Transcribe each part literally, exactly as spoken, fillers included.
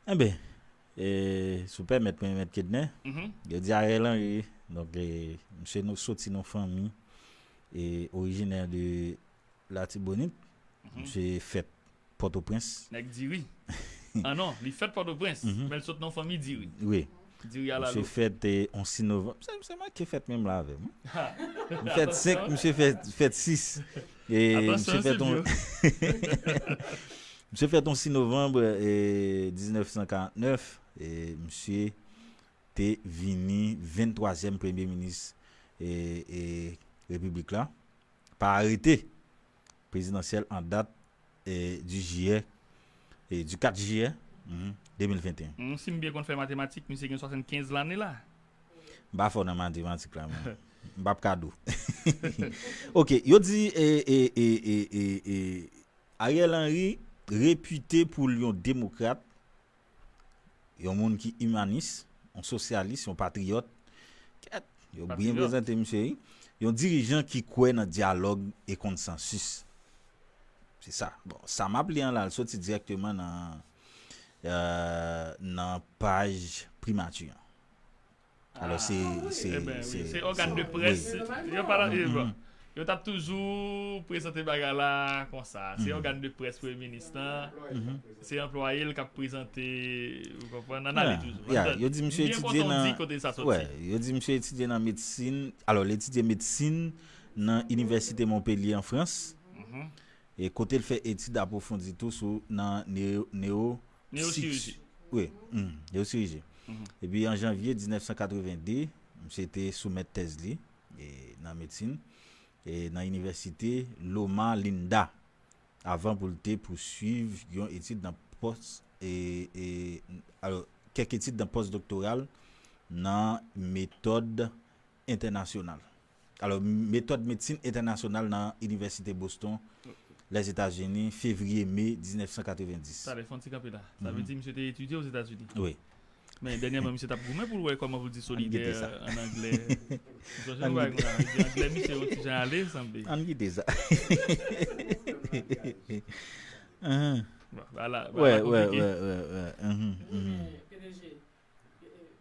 Enben, e, si w pèmèt mwen, Mèt Kednè, mhm, yo di Ariel Henry, donk, e, misye nou soti nan fanmi e orijinè de Latibonit. Mhm. Misye fèt Pòtoprens. Nèg diri. Ah non, li fèt Pòtoprens, mhm, men l sot nan fanmi diri. Wi. Diri a la. Misye fèt, e, on sis novanm. Se, se mwen ki fèt menm la avè m. M fèt senk, misye fèt, fèt sis. E misye fèt on, misye fèt on sis novanm, e, diznèf san karant nèf. E misye te vini venntwazyèm premye minis, e, e, repiblik la, pa arete prezidansyèl an dat, e, di jiyè, e, di kat jiyè, mhm, de mil venteyen. Hmm, si m byen konn fè matematik, misye gen swasannkenz lane la. M pa fò nan matematik la, mwen. M p ap ka di w. Ok, yo di, e, e, e, e, e, e, Ariel Henry repite pou l yon demokrat, yon moun ki imanis, yon sosyalis, yon patriyòt. Kèt, yo byen prezante misye, wi. Yon dirijan ki kwè nan dyalòg e konsansis. Se sa. Bon, sa m ap li an la, l soti dirèkteman nan, euh, nan paj primati an. Alò, se, se, se, se ògàn de près. Yo pa, yo, bon, yo t ap toujou prezante bagay la konsa. Se ògàn de près premye minis lan. Se anplwaye l k ap prezante, ou konprann, ann ale toujou. Ya, yo di misye etidye nan, wè, yo di misye etidye nan medsin. Alò, l etidye medsin nan Inivèsite Montpellier an Frans. E kote l fè etid apwofondi tou sou nan neyo, neyo, newosiriji. Wi, hmm, newosiriji. Epi an janvye diznèf san katreven de, misye te soumèt tèz li, e, nan medsin, e, nan inivèsite Loma Linda, avan pou l te pouswiv yon etid nan pòs, e, e, alò, kèk etid nan pòs doktoral nan metòd entènasyonal. Alò, metòd medsin entènasyonal nan Inivèsite Boston, Lèzetazini, fevriye, me diznèf san katrevenndis. Talè, fè yon ti kanpe la. Sa vle di misye te etidye Ozetazini? Wi. Men dènyèman, misye t ap goumen pou l wè kòman pou l di solidè an anglè. Misye anglè, misye yon ti jan ale, sanble. Ann kite sa. Bon, bagay la, bagay la konplike. Wè, wè, wè, wè, wè. Mhm, mhm. Men, P D G, e, e,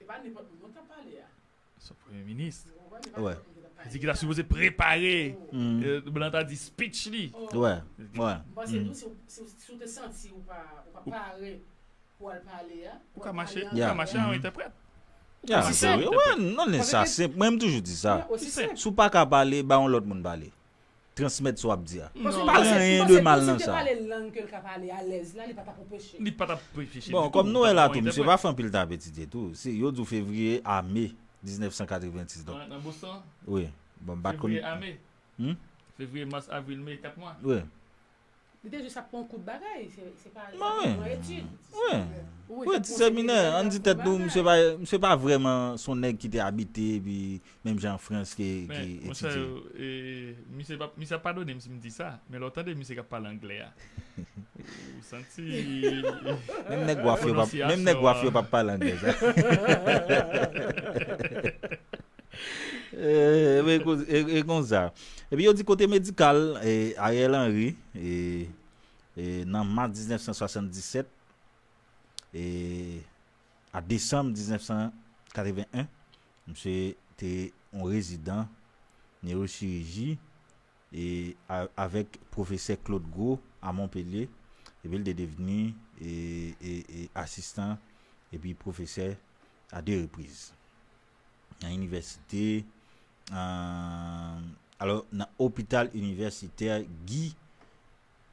e pa nenpòt moun non k ap pale a. Se premye minis. Wè. Li di ki ta sipoze prepare, eh, blan ta di speech li. Wè, wè. M panse tou, si w, si w, si w te santi ou pa, ou pa pare pou al pale a, ou ka mache, ou ka mache an entèprèt. Ya, se vre. Wè, non, men sa senp. Mwen, m toujou di sa. Si w pa ka pale, ba yon lòt moun pale. Transmèt sa w ap di a. Pa gen anyen de mal nan sa. Si w te pale lang ke l ka pale alèz la, li pa t ap anpeche. Li pa t ap anpeche ditou. Bon, kòm nou wè la tou, misye pa fè anpil tan ap etidye tou. Se, yo di w fevriye a me diznèf san katrevenndis, donk. Nan, nan Boston? Wi. Bon, m pa t konn. Fevriye a me? Hmm? Fevriye, mas, avril, me, kat mwa. Wi. Li te jis ap pran kout bagay, se, se pa yon etid. Wi. Wi, ti seminè, ann di tèt nou, misye pa, misye pa vrèman se yon nèg ki te abite, epi menm jan an Frans ki, ki etidye. Men, monchè, e, misye pa, misye ap padone m si m di sa, men lè w tande misye k ap pale anglè a, ou santi. Menm nèg waf yo p ap, menm nèg waf yo p ap pale anglè sa. E, e, e, e konsa. Epi yo di kote medikal, e, Ariel Henry, e, e, nan mas diznèf san swasanndisèt, e, a desanm diznèf san katreven en, misye te yon rezidan newochiriji, e, a, avèk pwofesè Claude Gros a Montpellier, epi l te devni, e, e, e, asistan epi pwofesè a de repriz. Nan inivèsite, e, alò, nan opital inivèsitè Guy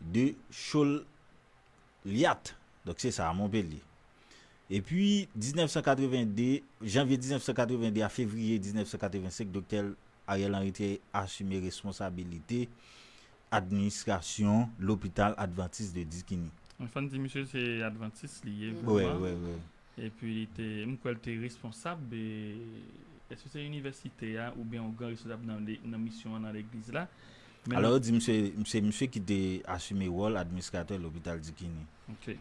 de Chauliac. Donk, se sa, a Montpellier. Epi, diznèf san katreven de, janvye diznèf san katreven de a fevriye diznèf san katreven senk, Doktè Ariel Henry te asime responsabilite administrasyon lopital Adventiste de Diquigny. Fò n di misye se Adventiste li ye vrèman. Wi, wi, wi. Epi li te, m kwè l te responsab, e, èske se inivèsitè a oubyen yon gran responsab nan le-, nan misyon an nan legliz la? Alò, yo di misye, se misye ki te asime wòl administratè lopital Diquigny. Ok.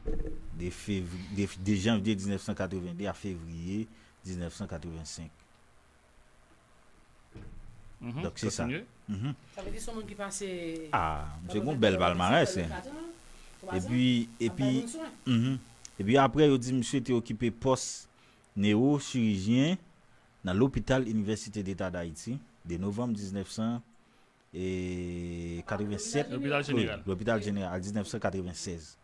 De fevri-, de, de janvye diznèf san katreven de a fevriye diznèf san katreven senk. Donk, se sa. Sa vle di se yon moun ki pase. Ah, misye gen yon bèl palmarès, hein. Epi, epi, mhm. Epi apre, yo di misye te okipe pòs newochirijyen nan lopital Inivèsite Deta Dayiti de novanm diznèf san e katrevennsèt. Lopital Jeneral. Wi, Lopital Jeneral, diznèf san katrevennsèz.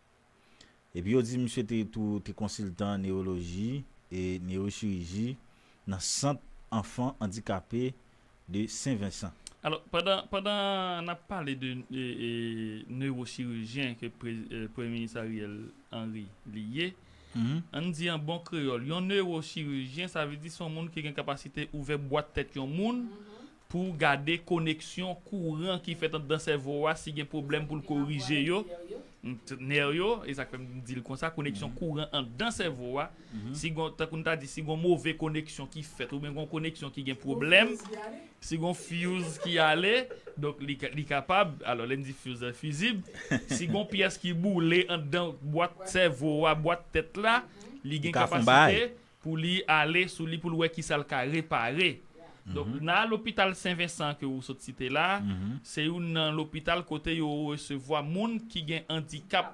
Epi yo di misye te tou te konsiltan newoloji e newochiriji nan sant anfan andikape de Sen Vensan. Alò, pandan, pandan n ap pale de e, e, newochirijyen ke pre, e, Premye Minis Ariel Henry li ye, ann di an bon kreyòl, yon newochirijyen, sa vle di se yon moun ki gen kapasite ouvè bwat tèt yon moun pou gade koneksyon kouran ki fèt anndan sèvo a, si gen pwoblèm pou l korije yo. Nè yo, e sa k fè m di l konsa, koneksyon kouran anndan sèvo a. Si gon, tankou n ta di, si gon move koneksyon ki fèt, oubyen gon koneksyon ki gen pwoblèm, si gon fuse ki ale, donk li, li kapab, alò lè m di fuse, fizib, si gon pyès ki boule anndan bwat sèvo a, bwat tèt la, li gen kapasite pou li ale sou li, pou l wè kisa l ka repare. Donk, nan lopital Sen Vensan ke ou sot site la, se youn nan lopital kote yo resevwa moun ki gen andikap.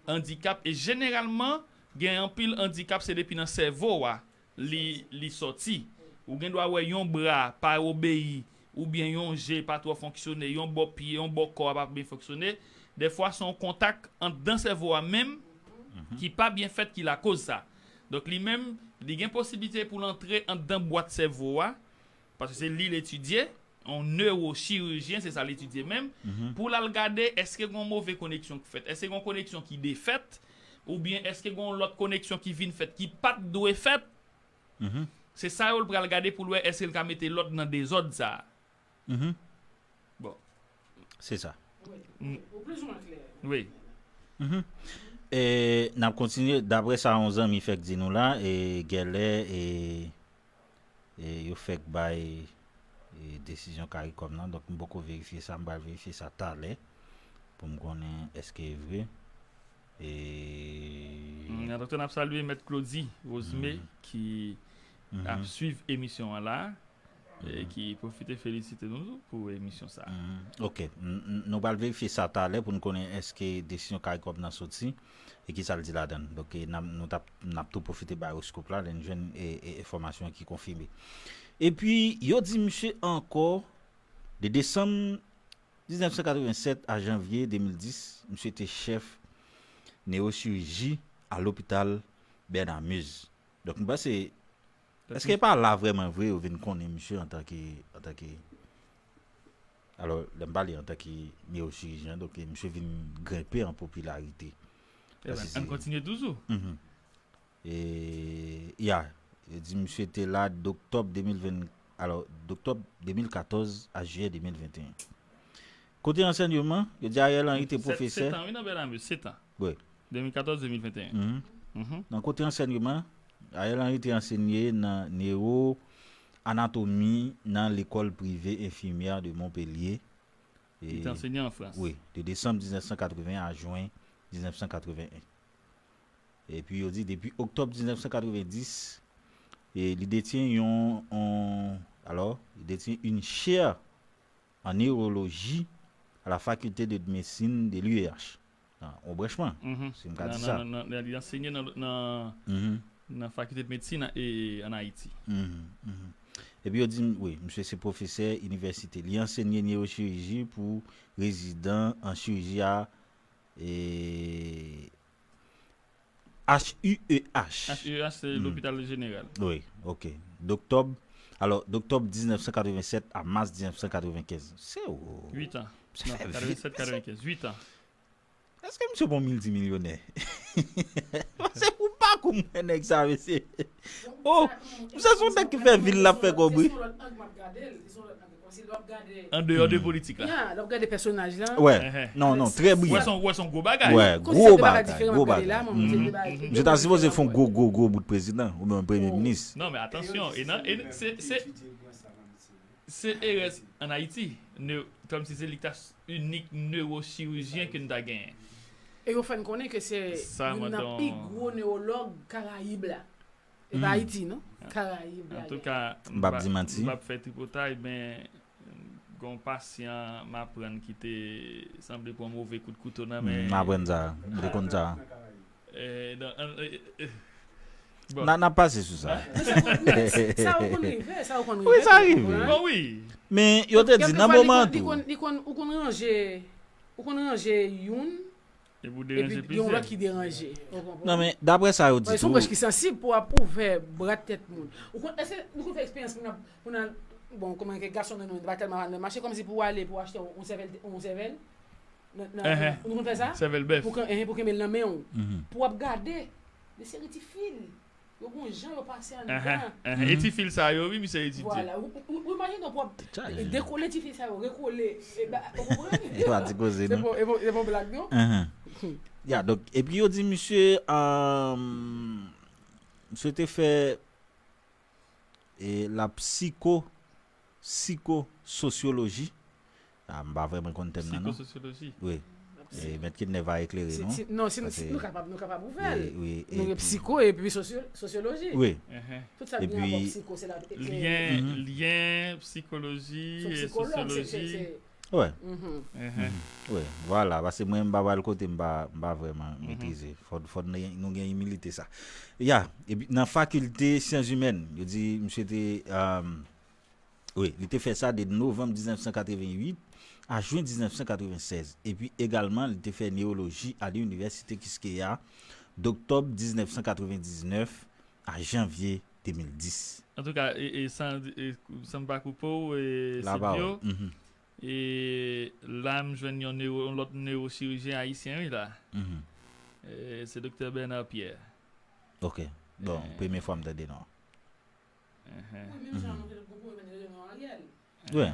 Andikap, e jeneralman, gen anpil andikap, se depi nan sèvo a li, li sòti. Ou gen dwa wè yon bra pa obeyi, oubyen yon je pa twò fonksyone, yon bò pye, yon bò kò a pa byen fonksyone. Dèfwa, se yon kontak anndan sèvo a menm ki pa byen fèt ki lakoz sa. Donk, li menm, li gen posiblite pou l antre anndan bwat sèvo a, paske se li l etidye, yon newochirijyen, se sa l etidye menm, pou l al gade èske gen yon move koneksyon ki fèt, èske gen yon koneksyon ki defèt, oubyen èske gen yon lòt koneksyon ki vin fèt ki pa t dwe fèt. Se sa yo l pral gade pou l wè èske l ka mete lòd nan dezòd sa a. Bon. Se sa. Wi. N-, ou plizoumwen klè. Wi. E, n ap kontinye. Daprè sa yon zanmi fèk di nou la, e, genlè, e, e, yo fèk bay, e, desizyon CARICOM nan. Donk, m poko verifye sa, m pral verifye sa talè pou m konnen èske e vre. E, mm, antanke n ap salye Mèt Claudy Rosemé ki ap swiv emisyon an la, e ki pwofite felisite nou pou emisyon sa a. Mm, ok. N-, n-, nou pral verifye sa talè pou n konnen èske desizyon CARICOM nan soti e kisa l di ladan l. Donk, e, n ap, nou t ap, n ap tou pwofite bay oskop la, lè n jwenn, e, e, enfòmasyon ki konfime. Epi, yo di misye ankò, de desanm diznèf san katrevennsèt a janvye de mil dis, misye te chèf newochiriji a lopital Bernard Meuze. Donk, m panse, èske e pa la vrèman vre yo vin konnen misye antanke, antanke, alò, lè m pale antanke newochirijyen, donk, misye vin grenpe an popilarite. Ebyen, ann kontinye toujou. Mhm. E, ya, yo di misye te la d oktòb de mil ven, alò, d oktòb de mil katòz a jiyè de mil venteyen. Kote ansèyman, yo di Ariel Henry te pwofesè. Sèt an, wi, nan Bèl Amuz, sèt an. Wi. De mil katòz, de mil venteyen. Mhm. Mhm. Nan kote ansèyman, Ariel Henry te ansenye nan newo anatomi nan lekòl prive enfimyè de Montpellier. Li te ansenye an Frans. Wi, de desanm diznèf san katreven a jen diznèf san katreven en. Epi yo di depi oktòb diznèf san katreven dis, e li detyen yon, yon, alò, li detyen une chaire en neurologie à la faculté de médecine de l'U E H. Ah, yon branchman, si m ka di sa. Nan, nan, nan, li ansenye nan, nan, nan fakilte de medsin e, ann Ayiti. Mhm, mhm. Epi yo di m, wi, misye se pwofesè inivèsite. Li ansenye newochiriji pou rezidan an chiriji a, e, H U E H. H U E H, se lopital jeneral. Wi, ok. D oktòb, alò, d oktòb diznèf san katrevennsèt a mas diznèf san katrevenkenz. Se, o, uit an. Sa fè vit. Katrevennsèt, katrevenkenz, uit an. Èske misye pa yon miltimilyonè? Paske pou pakou m wè nèg sa, mesye. Oh, misye se yon nèg ki fè vil l ap fè kòb, wi. An deyò de politik la. Ya, lè w ap gade pèsonaj lan. Wè. Non, non, trè briyan. Wè, se yon gwo bagay. Wè, gwo bagay, gwo bagay. Misye ta sipoze fè yon gwo, gwo, gwo bout prezidan oubyen premye minis. Non, men atansyon, e nan, e se, se, se erè ann Ayiti, ne, kòmsi se li k ta inik newochirijyen ke n ta genyen. E yo fè n konnen ke se youn nan pi gwo newològ Karayib la. E pa Ayiti, non? Karayib la. Antouka, m p ap di manti. M p ap fè tripotay, men gon pasyan m aprann ki te sanble pran move kout kouto nan men. M aprann sa, m te konn sa. Eh, nan, an, eh, eh, bon. N a, n a pase sou sa. Sa ou konn rive, sa ou konn rive. Wi, sa rive. Bon, wi. Men yo te di nan moman an tou. Li konn, li konn, ou konn ranje, ou konn ranje youn, epi gen yon lòt ki deranje. Ou konprann? Non, men daprè sa yo di tou. Se yon branch ki sansib pou ap ouvè bra tèt moun. Ou konn, èske nou konn fè eksperyans pou n ap, pou n al, bon, kòman ke gason nan nou, pa tèlman al nan mache, kòmsi pou w ale, pou w achte yon, yon sèvèl, yon sèvèl, nan, nan, nou konn fè sa? Sèvèl bèf. Pou, pou kenbe l nan men w. Pou w ap gade de seri ti fil. Yo gon jan yo pase anndan. E ti fil sa yo, wi, misye etidye. Vwala. Ou, ou, ou imajine w pou w ap dekole ti fil sa yo, rekole. E ba, ou konprann? E pa ti koze, non. Se bon, e bon, e bon blag, non? Ya, donk, epi yo di misye, um, misye te fè e la psiko, sikososyoloji. Ah, m pa vrèman konn tèm nan, non. Sikososyoloji. Wi. E, mèt Kidnè va eklere nou. Non, si nou kapab, nou kapab ouvè l. Nou gen psiko epi sosyoloji. Wi. Tout sa ki gen rapò psiko, se la. Lyen, lyen psikoloji e sosyoloji. Wi. Wi, vwala, paske mwen m pa pral kote m pa, m pa vrèman metrize. Fò, fò nou gen imilite sa. Ya, epi nan fakilte syans imèn, yo di misye te, um, wi, li te fè sa de novanm diznèf san katrevenn uit a jen diznèf san katrevenn sèz. Epi egalman, li te fè newoloji a linivèsite Kiskeya, doktòb diznèf san katrevenn diznèf a janvye de mil dis. Antouka, e, e san, e, san m pa koupe w, e, Silvio, e la, m jwenn yon newo, yon lòt newochirijyen ayisyen, wi, la. E, se doktè Bernard Pierre. Ok. Bon, premye fwa m tande non. Wi, menm jan nou te gon pwoblèm de non Ariel. Wi.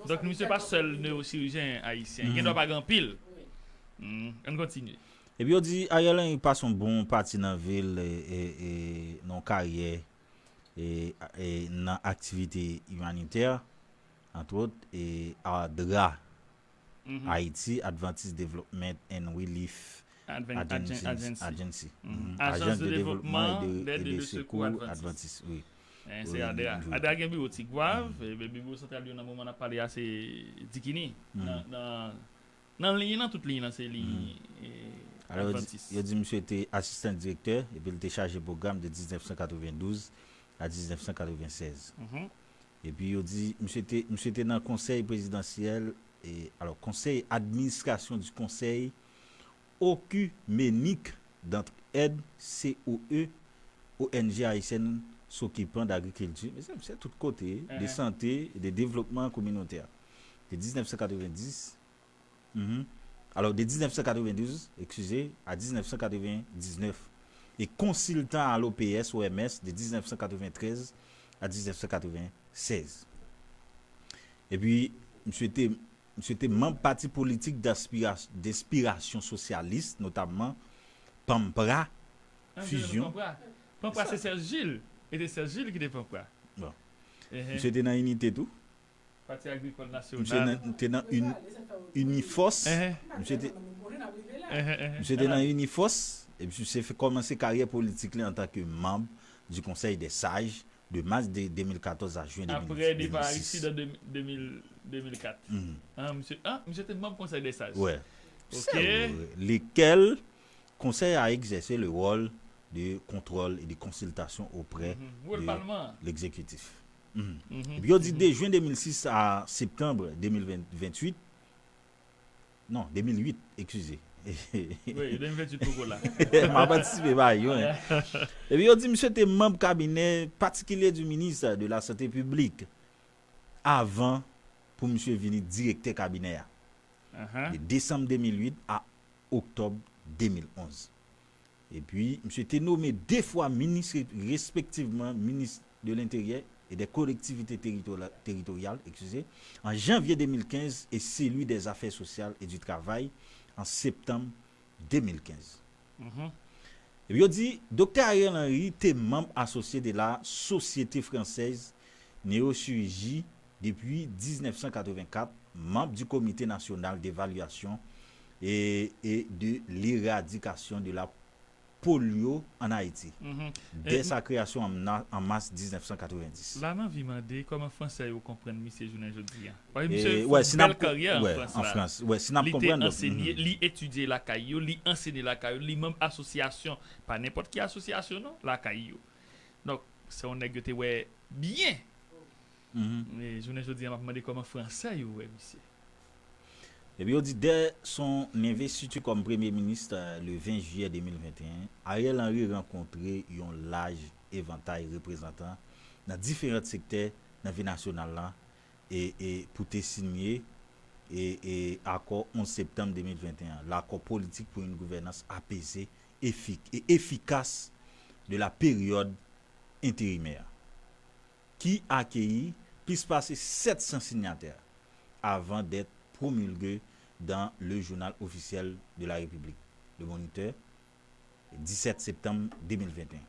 Donk, misye pa sèl newochirijyen ayisyen. Gen dwa pa gen anpil. Ann kontinye. Epi yo di Ariel Henry pase yon bon pati nan vi l, e, e, e, nan karyè, e, e, nan aktivite imanitè, antwòt, e, adra, Haiti Adventist Development and Relief Agency. Agence de Développement, d'Aide et de Secours Adventist. Wi. Se adra. Adra gen biwo Tigwav, e, biwo santral yo nan moman n ap pale a se Dikini. Nan, nan, nan liy nan, tout liy nan se liy, e, Adventist. Yo di misye te asistan direktè, epi l te chaje pwogram de diznèf san katrevendouz a diznèf san katrevennsèz. Epi yo di, misye te, misye te nan konsèy prezidansyèl, e, alò, konsèy administrasyon di konsèy okimenik d'antrèd, C O E, O N G haïtienne s'occupant d'agriculture, mezanmi, se tout kote, de santé et de développement communautaire. De diznèf san katrevenndis, alò, de diznèf san katrevendouz, eskize, a diznèf san katrevendiznèf, e konsiltan a l'O P S, O M S, de diznèf san katreventrèz a diznèf san katrevennsèz. Epi, misye te, misye te manm pati politik daspira-, denspirasyon sosyalis, notamman PAMPRA, Fizyon. PAMPRA. PAMPRA se Serge Gilles. E te Serge Gilles ki te PAMPRA. Bon. Misye te nan Inite tou. Pati Agrikòl Nasyonal. Misye nan, te nan Uni-, Unifos. Misye te, misye te nan Unifos. Epi misye fè kòmanse karyè politik li antanke manm du Conseil des Sages de mars de de mil katòz a jen de mil sis. Apre depa Aristide an de mil, de mil kat. Ah, misye, ah, misye te manm Konsèy dè Saj. Wi. Ok. Lequel conseil à exercer le rôle de contrôle et de consultation auprès de l'exécutif. Epi yo di de jen de mil sis a septanm de mil venntuit, non, de mil uit, eskize. Wi, de mil venntuit poko la. M ap antisipe bagay yo, hein. Epi yo di misye te manm kabinè patikilye du ministre de la Santé Publique avan pou misye vini direktè kabinè a. De desanm de mil uit a oktòb de mil onz. Epi, misye te nome de fwa minis, respektivman minis de l'Intérieur et des Collectivités Territoriales, territoriales, excusez, en janvier deux mille quinze et celui des Affaires Sociales et du Travail en septembre deux mille quinze. Epi yo di, Doktè Ariel Henry te manm asosye de la Société Française Néochirurgie depi diznèf san katrevenkat, manm du Comité National d'Évaluation et, et de l'Éradication de la polyo ann Ayiti, dè sa kreyasyon an, an mas diznèf san katrevenndis. La, m anvi mande kòman Fransè yo konprann misye jounen jodi a. Paske misye fè yon bèl karyè an Frans la. Li te anseye, li etidye lakay yo, li anseye lakay yo, li manm asosyasyon, pa nenpòt ki asosyasyon non, lakay yo. Donk, se yon nèg yo te wè byen. Men jounen jodi a, m ap mande kòman Fransè yo wè misye. Epi yo di, dès son investiture comme Premier ministre, euh, le vingt juillet deux mille vingt et un, Ariel Henry rankontre yon laj evantay reprezantan nan diferan sektè nan vi nasyonal la, e, e pou te sinye e, e akò onz septanm de mil venteyen an, l'accord politique pour une gouvernance apaisée, efik, e efikas de la période intérimaire, ki akeyi plis pase sèt san sinyatè avan d'être promulgué dans le Journal officiel de la République, Le Moniteur, disèt septanm de mil venteyen.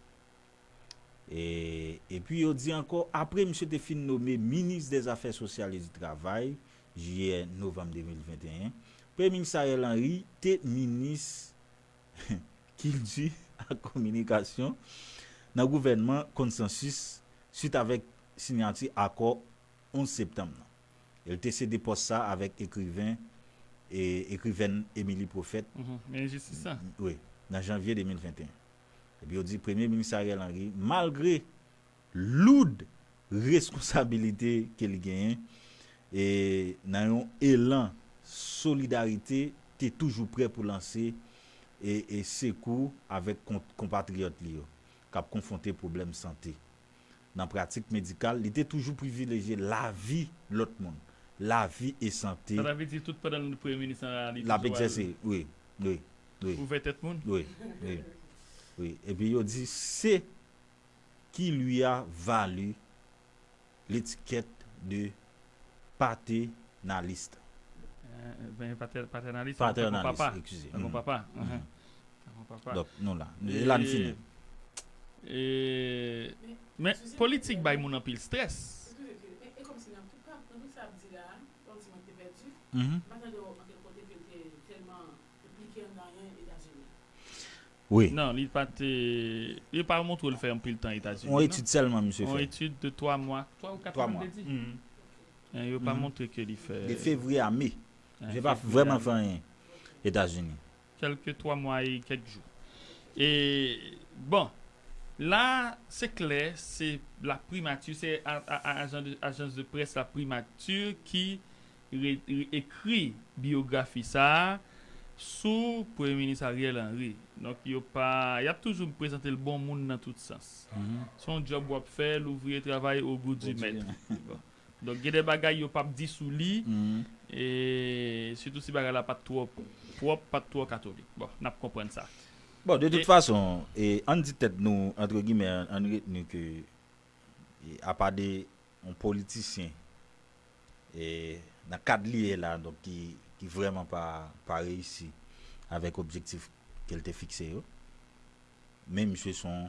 E, epi yo di ankò, apre misye te fin nome minis dè Zafè Sosyal e di Travay, jiyè, novanm de mil venteyen, Premye Minis Ariel Henry te minis Kilti ak Kominikasyon nan gouvènman Konsansis, swit avèk siyati akò onz septanm nan. E l te sede pòs sa avèk ekriven, e, ekrivèn Émilie Prophète, wi, nan janvye de mil venteyen. Epi yo di Premye Minis Ariel Henry, malgre loud responsabilite ke li genyen, e nan yon elan solidarite, te toujou prè pou lanse e, e sekou avèk kon-, konpatriyòt li yo k ap konfwonte pwoblèm sante. Nan pratik medikal, li te toujou privilejye lavi lòt moun, lavi e sante. Sa ta vle di tout pandan l premye minis lan, li toujou al egzèse, wi, wi, wi, ouvè tèt moun? Wi, wi, wi. Epi yo di, se qui lui a valu l'étiquette de paternaliste. Euh, ben, patè-, paternaliste, tankou papa. Tankou papa. Tankou papa. Donk, nou la. E la n fini. E, men, politik bay moun anpil strès. Eskize, eskize. E, e kòmsi nan tout pa, nan tout sa ap di la, kòmsi mwen te pèdi. M pa tande w ankenn kote ke l te tèlman enplike nan anyen Etazini. Wi. Non, li pa te, yo pa montre l fè anpil tan Etazini, non. Yon etid sèlman misye fè. Yon etid de twa mwa, twa ou kat mwa, m te di. Yo pa montre ke li fè. De fevriye a me. Misye pa vrèman fè anyen Etazini. Kèlke twa mwa e kèk jou. E, bon, la, se klè, se la primati, se a, a, a, ajan de, ajans de près la primati ki re-, re-, ekri biyografi sa a sou Premye Minis Ariel Henry. Donk, yo pa, y ap toujou prezante l bon moun nan tout sans. Se yon djòb w ap fè, l'ouvrier travaille au goût du maître. Bon. Donk, gen de bagay yo p ap di sou li, e sitou si bagay la pa t twò pwòp, pa t twò katolik. Bon, n ap konprann sa. Bon, de tout fason, e, ann di tèt nou, entre guillemets, ann retni ke, e, apa de yon politisyen, e, nan kad li ye la, donk ki, ki vrèman pa, pa reyisi avèk objektif ke l te fikse yo. Men misye se yon,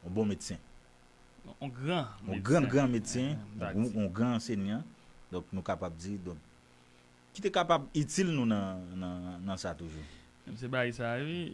yon bon medsen. Yon gran medsen. Yon gran, gran medsen, yon, yon gran ansenyan. Donk, nou kapab di, donk, ki te kapab itil nou nan, nan, nan sa toujou. Se bagay sa, wi.